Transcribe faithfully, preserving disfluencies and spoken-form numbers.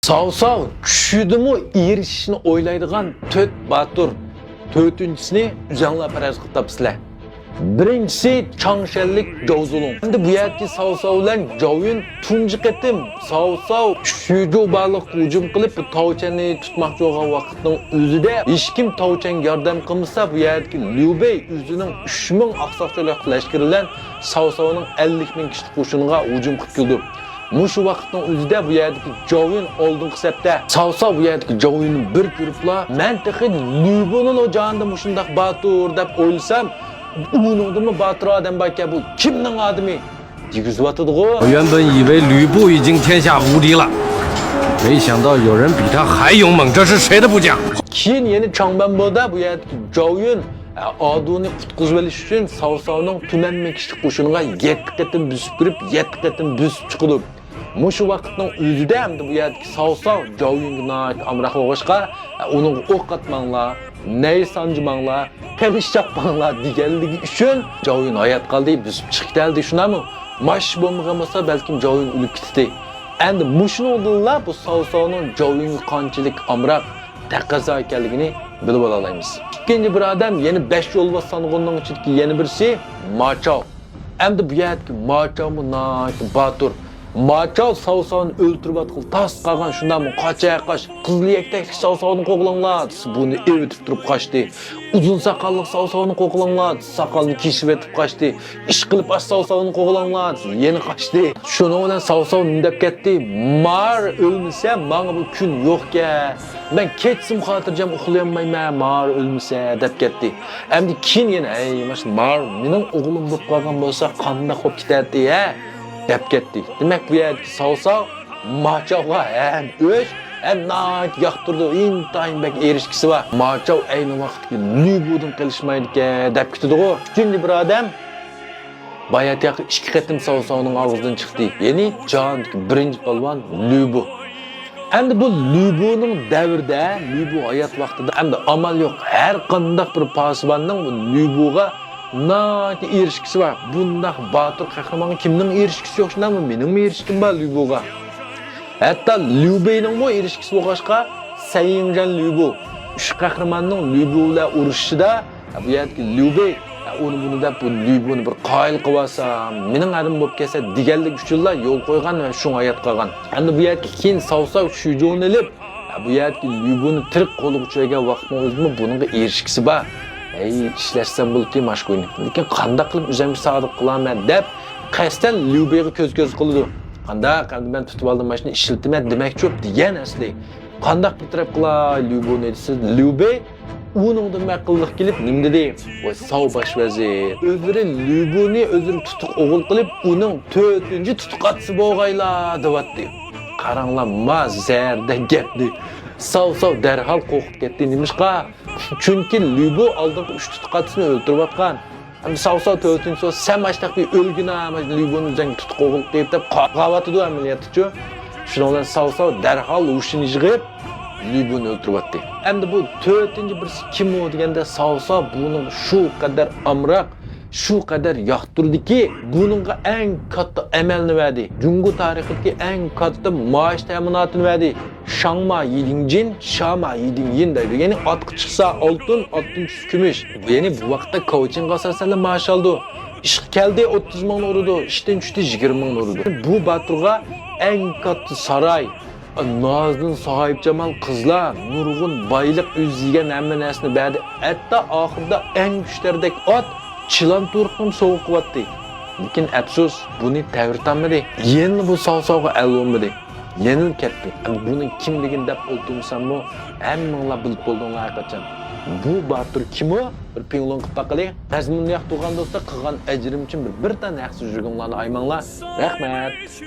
ساۋساۋ چۈشىدىمۇ ئېرىشىشنى ئويلايدىغان تۆت باتۇر. تۆتىنچىسىنى ئۆزۈڭلار پەرەز قىلىپ تاپىسىلەر. بىرىنچىسى چاڭشەنلىك جاۋزۇلۇڭ. ئەمدى بۇ يەردىكى ساۋساۋ بىلەن جاۋيۈن تۇنجى قېتىم ساۋساۋ شۈجۇبالىققا ھۇجۇم قىلىپ، بۇ تاۋچەننى تۇتماقچى بولغان ۋاقىتنىڭ ئۆزىدە ھېچكىم تاۋچەنگە ياردەم قىلمىسا، بۇ يەردىكى ليۇبېي ئۆزىنىڭ ئۈچ مىڭ ئاقساق چولاق لەشكىرى بىلەن ساۋساۋنىڭ ئەللىك مىڭ كىشىلىك قوشۇنىغا ھۇجۇم قىلىپ كېلىدۇ. مۇشۇ ۋاقىتنىڭ ئۆزىدە بۇ يەردىكى جاۋيۈن ئالدىنقى سەپتە. ساۋساۋ بۇ يەردىكى جاۋيۈننى بىر كۆرۈپلا، مەن تېخى ليۇبۇنىڭ جانىدا مۇشۇنداق باتۇر دەپ ئويلىسام، ئۇنىڭدىنمۇ باتۇر ئادەم باركەن، بۇ كىمنىڭ ئادىمى؟ دېگۈزۈۋاتىدىغۇ. 我原本以为吕布已经天下无敌了，没想到有人比他还勇猛，这是谁的部将？ كېيىن يەنە چاڭبەنبودا بۇ يەردىكى جاۋيۈن ئادۇنى قۇتقۇزۇۋېلىش ئۈچۈن ساۋساۋنىڭ تۈمەن مىڭ كىشىلىك قوشۇنىغا يەتتە قېتىم بۆسۈپ كىرىپ، يەتتە قېتىم بۆسۈپ چىقىدۇ. مۇشۇ ۋاقىتنىڭ ئۆزىدە ئەمدى بۇ يەردىكى ساۋساۋ جاۋيۈنگە ناھايىتى ئامراق بولغاچقا، ئۇنىڭغا ئوق ئاتماڭلار، نەي سانجىماڭلار، قىلىچ چاپماڭلار دېگەنلىكى ئۈچۈن جاۋيۈن ھايات قالدى، بۆسۈپ چىقىپ كەلدى، شۇنداقمۇ؟ ماش بولمىغان بولسا، بەلكىم جاۋيۈن ئۆلۈپ كېتىتتى. ئەمدى مۇشۇنىڭدىنلا بۇ ساۋساۋنىڭ جاۋيۈنگە قانچىلىك ئامراق، تەقەززا ئىكەنلىكىنى بىلىپ ئالالايمىز. ئىككىنچى بىر ئادەم يەنە بەش يولۋاس سانغۇننىڭ ئىچىدىكى يەنە بىرسى ماچاۋ. ئەمدى بۇ يەردىكى ماچاۋمۇ ناھايىتى باتۇر. ماچاۋ ساۋساۋنى ئۆلتۈرۈۋاتقىلى تاس قالغان، شۇنداقمۇ؟ قاچا قاچ، قىزىل يەكتەكلىك ساۋساۋنى قوغلاڭلار دېسە، بۇنى ئېۋىتىپ تۇرۇپ قاچتى. ئۇزۇن ساقاللىق ساۋساۋنى قوغلاڭلار دېسە، ساقالنى كېسىۋېتىپ قاچتى. ئىشقىلىپ ئاچ ساۋساۋنى قوغلاڭلار دېسە، يەنە قاچتى. شۇنىڭ بىلەن ساۋساۋ نېمە دەپ كەتتى؟ مار ئۆلمىسە، ماڭا بۇ كۈن يوقكەن. مەن كەچسىمۇ خاتىرجەم ئۇخلىيالمايمەن، مار ئۆلمىسە، دەپ كەتتى. ئەمدى كېيىن يەنە، ھەي، ماش مار مېنىڭ ئوغلۇم بولۇپ قالغان بولسا، قانداق بولۇپ كېتەتتى، ھە؟ دەپ كەتتى. دېمەك، بۇ يەردىكى ساۋساۋ ماچاۋغا ھەم ئۆچ، ھەم ناھايىتى ياقتۇرىدۇ، ئىنتايىن بەك ئېرىشكۈسى بار. ماچاۋ ئەينى ۋاقىتتىكى ليۇبۇدىن قېلىشمايدىكەن، دەپ كېتىدىغۇ. ئۈچىنچى بىر ئادەم، باياتىياقى ئىككى قېتىم ساۋساۋنىڭ ئاغزىدىن چىقتى. يەنى جاھاندىكى بىرىنچى پالۋان ليۇبۇ. ئەمدى بۇ ليۇبۇنىڭ دەۋرىدە، ليۇبۇ ھايات ۋاقتىدا، ئەمدى ئامال يوق، ھەر قانداق بىر پاسىباننىڭ بۇ ليۇبۇغا ناھايىتى ئېرىشكۈسى بار. بۇنداق باتۇر قەھرىمانغا كىمنىڭ ئېرىشكۈسى يوق، شۇنداقمۇ؟ مېنىڭمۇ ئېرىشكۈم بار ليۇبۇغا. ھەتتا ليۇبېينىڭمۇ ئېرىشكۈسى بولغاچقا، سەييىڭجەن ليۇبۇ، ئۈچ قەھرىماننىڭ ليۇبۇ بىلەن ئۇرۇشۇشىدا، بۇ يەردىكى ليۇبېي، ئۇنى بۇنى دەپ، بۇ ليۇبۇنى بىر قايىل قىلىۋالسام، مېنىڭ ئادىمىم بولۇپ كەلسە دېگەنلىكى ئۈچۈنلا يول قويغان ۋە شۇڭا ھايات قالغان. ئەمدى بۇ يەردىكى كېيىن ساۋساۋ شۇجۇنى ئېلىپ، بۇ يەردىكى ليۇبۇنى تىرىك قولىغا چۈشۈرگەن ۋاقىتنىڭ ئۆزىدىمۇ بۇنىڭغا ئېرىشكۈسى بار. ھەي، ئىشلەتسەم بولىدۇ ماشكوينى. لېكىن قانداق قىلىپ ئۆزۈمگە سادىق قىلارمەن دەپ، قەستەن ليۇبېيغا كۆز-كۆز قىلىدۇ. قانداق، ئەمدى مەن تۇتۇۋالدىم، ماشىنا ئىشلىتىمەن دېمەكچى بولۇپ دېگەن ئەسلى. قانداق بىر تەرەپ قىلاي ليۇبۇنى دېسە، ليۇبېي ئۇنىڭدىن مەقىللىق كېلىپ نېمە دېدى؟ ۋاي ساۋ باش ۋەزىر، ئۆزلىرى ليۇبۇنى ئۆزلىرىگە تۇتۇق ئوغۇل قىلىپ، ئۇنىڭ تۆتىنچى تۇتۇق ئاتىسى بولغايلا دەۋاتتى. قاراڭلار، ما زەردە گەپنى. ساۋ ساۋ دەرھال قورقۇپ كەتتى. نېمىشقا؟ چۈنكى ليۇبۇ ئالدىنقى ئۈچ تۇتۇق ئاتىسىنى ئۆلتۈرۈۋاتقان. ئەمدى ساۋساۋ تۆتىنچى بولسا، سەن ماشتاق بىر ئۆلگىنە، مانا ليۇبۇنى ئۆزۈڭگە تۇتۇق ئوغۇل قىلىپ دەپ قاغاۋاتىدۇ ئەمەلىيەتتىچۇ. شۇنىڭ بىلەن ساۋساۋ دەرھال ھوشىنى يىغىپ، ليۇبۇنى ئۆلتۈرۈۋەتتى. ئەمدى بۇ تۆتىنچى بىرسى كىم ئۇ دېگەندە، ساۋساۋ بۇنىڭغا شۇ قەدەر ئامراق، شۇ قەدەر ياقتۇردىكى، بۇنىڭغا ئەڭ كاتتا ئەمەلنى بەردى. جۇڭگو تارىخىدىكى ئەڭ كاتتا مائاش تەمىناتىنى بەردى. شاڭما يىدىڭجىن، شاما يىدىڭيىن دەيدۇ. يەنى ئاتقا چىقسا ئالتۇن، ئاتتىن چۈشسە كۈمۈش. يەنى بۇ ۋاقىتتا كاۋچىنغا ئاساسەنلا مائاش ئالىدۇ. ئىشقا كەلدى، ئوتتۇز مىڭنى ئۇرىدۇ. ئىشتىن چۈشتى، يىگىرمە مىڭنى ئۇرىدۇ. بۇ باتۇرغا ئەڭ كاتتا ساراي، نازۇن ساھىبجامال قىزلار، نۇرغۇن بايلىق، ئۆزى يېگەن ھەممە نەرسىنى بەردى. ھەتتا ئاخىرىدا ئەڭ كۈچلەردەك ئات چىلان تۇرۇقنىمۇ سوۋغا قىلىۋەتتى. لېكىن ئەپسۇس، بۇنى تەۋرىتالمىدى. يەنىلا بۇ ساۋساۋغا ئەل بولمىدى. يەنىلا كەتتى. ئەمدى بۇنىڭ كىملىكىنى دەپ ئولتۇرمىساممۇ، ھەممىڭلار بىلىپ بولدۇڭلار ھەرقاچان. بۇ باتۇر كىمۇ؟ بىر پىڭلۇڭ قىلىپ باقىلى. مەزمۇننى ياقتۇرغان دوستلار، قىلغان ئەجرىم ئۈچۈن بىر، بىر دانە ھەقسىز يۈرىكىڭلارنى ئايىماڭلار. رەھمەت.